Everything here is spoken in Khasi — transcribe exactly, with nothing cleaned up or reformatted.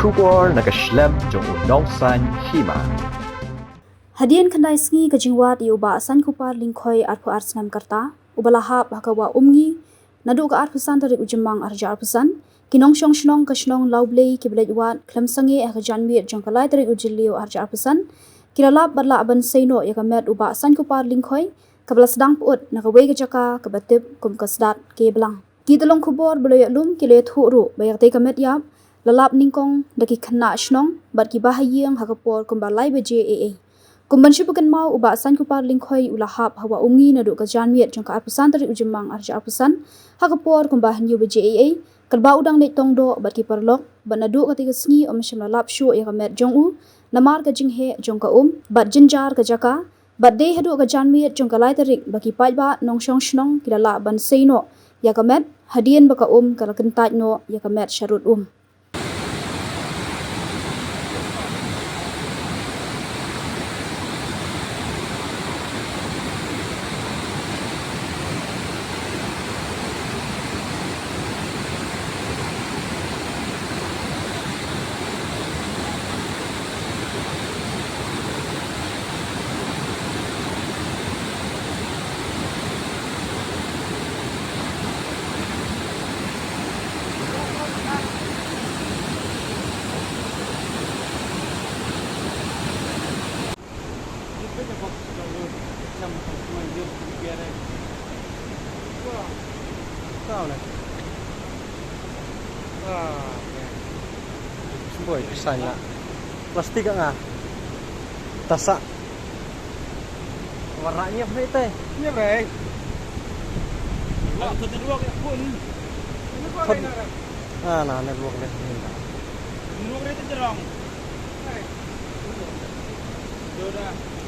Khubor na ka shlem jong u Nongsaiñ Hima. Hadien khyndai sngi ka jingwad ïa u Bah Saiñkupar Lyngkhoi, arphew ar snem ka rta, uba la hap ha ka Wah Umngi naduh ka arphew san tarik u Jymmang arhajar arphew san, ki nongshong shnong ka shnong Lawblei kiba leit wad khlem sangeh ha ka janmiet jong ka lai tarik u Jylliew arhajar arphew san, ki la lap bad lah ban sei noh ïa ka met u Bah Saiñkupar Lyngkhoi, kaba la sdang pyut na kawei ka jaka kaba tip kum ka Sdat Keblang. Ki tyllong khubor ba la ïoh lum ki la ïathuh ruh ba ïa katei ka met ïap la lap nyngkong da ki khynnah shnong bad ki bahaïing ha ka por kumba lai baje eiei. Kum ban shu pynkynmaw, u Bah Saiñkupar Lyngkhoi u la hap ha Wah Umngi naduh ka janmiet jong ka arphew san tarik u Jymmang arhajar arphew san ha ka por kumba hynñiew baje eiei, katba u dang leit tong doh bad ki paralok, bad naduh katei ka sngi ym shym la lap shuh ïa ka met jong u namar ka jingheh jong ka um bad jynjar ka jaka, bad dei haduh ka janmiet jong ka lai tarik ba ki paidbah nongshong shnong ki la lah ban sei noh ïa ka met, hadien ba ka um ka la kyntait noh ïa ka met sharud um. Boy, kesan lah. Plastik ka nga. Tasak. Warna nyep ni teh. Nyep, eh. Wah, tu network ya pun. Network. Ah, na network deh. Network deh tu jerong. Sudah.